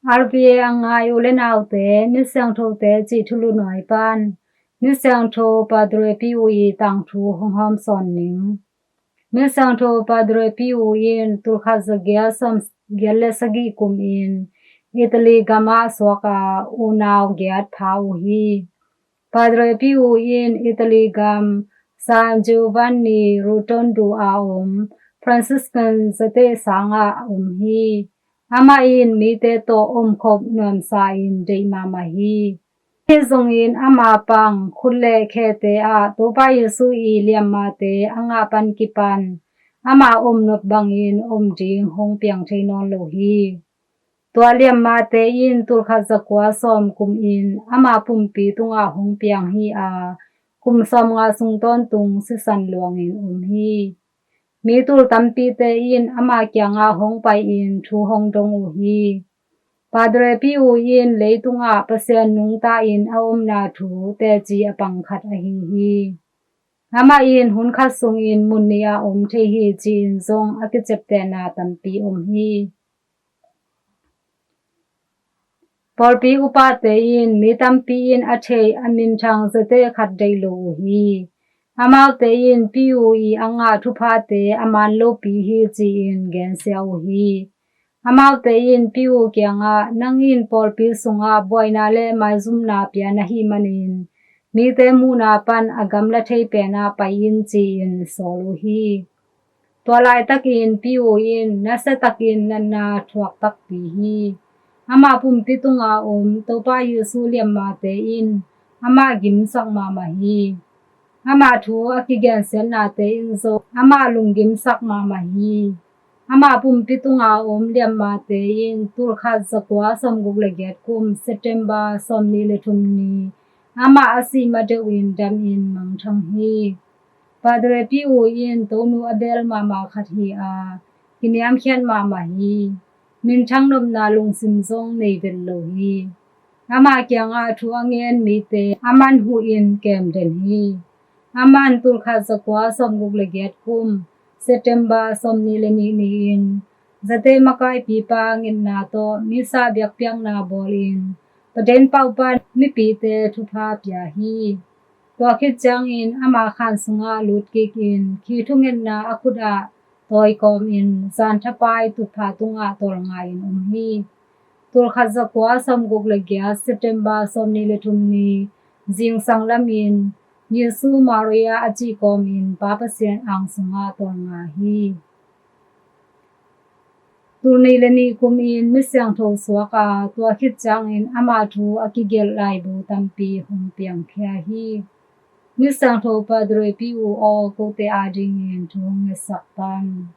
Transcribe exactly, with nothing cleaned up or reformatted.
R V A a ngai u le naute, Misiangthote cih thulu nuai pan Misiangtho Padre Pio i tangthu hong hawmsawn ning. Misiangtho Padre Pio in tulkhat zagiat sawmgiat le sagih kumin Italy gamah suaka unau giat pha uh hi. Padre Pio in Italy gam San Giovanni Rotondo a om Franciscan zateh sangah a om hi. Amah in mite tawh omkhop nuamsa in deih mahmah hi. Hi zongin ama pang khut le khete ah Topa Jesu i liammate a ngah pan kipan ama omnop bangin om ding hong piang thei nawn lo hi. Tua liammate in tulkhat zakua sawm kumin ama pumpi tungah hong piang hi a, kum sawmnga sung tawntung sisan luangin om hi. Mi tul tampite in ama kiangah hong pai-in thu hong dong uh hi. Padre Pio in leitungah Pasian nungta in a omna thu teci a pang khat ahi hi. Amah in hun khat sungin mun nih ah om thei hi ci-in zong a kiciaptehna tampi om hi. Pawlpi upate in mi tampi in a thei a minthang zateh khat deih lo uh hi. Amaute in Pio i a ngah thuphate a man lopi hi ci-in gensia uh hi. Amaute in Pio kiangah, nang in pawlpi sungah buaina le maizumna pia na hih manin mite muhna pan a gamla thei penah pai in ci-in sawl uh hi. Tua laitakin Pio in nasiatakin natna thuak takpi hi. Ama pumpi tunga om Topa Jesu liammate in amah gimsak mahmah hi. Ama thu a kigensiatnate in zong amah lunggimsak mahmah hi. Ama pumpi tunga om liammate in tulkhat zakua sawmguk le giat kum September sawmnih le thum ni amah a sih ma deuhin damin mangthang hi. Padre Pio in tonu a bel mahmah khat hi a, kiniamkhiat mahmah hi. Minthang nopna lungsim zong nei vet lo hi. Ama kiangah thu a ngen mite a manhuhin kem den hi. Aman tulkhat zakua sawmguk le giat kum September sawmnih le nih ni-in zateh makaipipa ngetna tawh misa biakpiakna bawlin Paden pauh pan mipite thupha pia hi. Tua khit ciangin ama khan sungah lutkikin khi thungetna a khut ah tawi kawmin zan thapai tutpha tungah tawlnga-in om hi. Tulkhat zakua sawmguk le giat September sawmnih le thum ni zingsang lamin Jesu Maria a cih kawmin Pa Pasian ang sungah tawlnga hi. Tul nih le nih kumin misiangtho suak a, tua khit ciangin ama thu a kigelh laibu tampi hong piangkhia hi. Misiangtho Padre Pio aw, kote adingin thu hong ngetsak tan.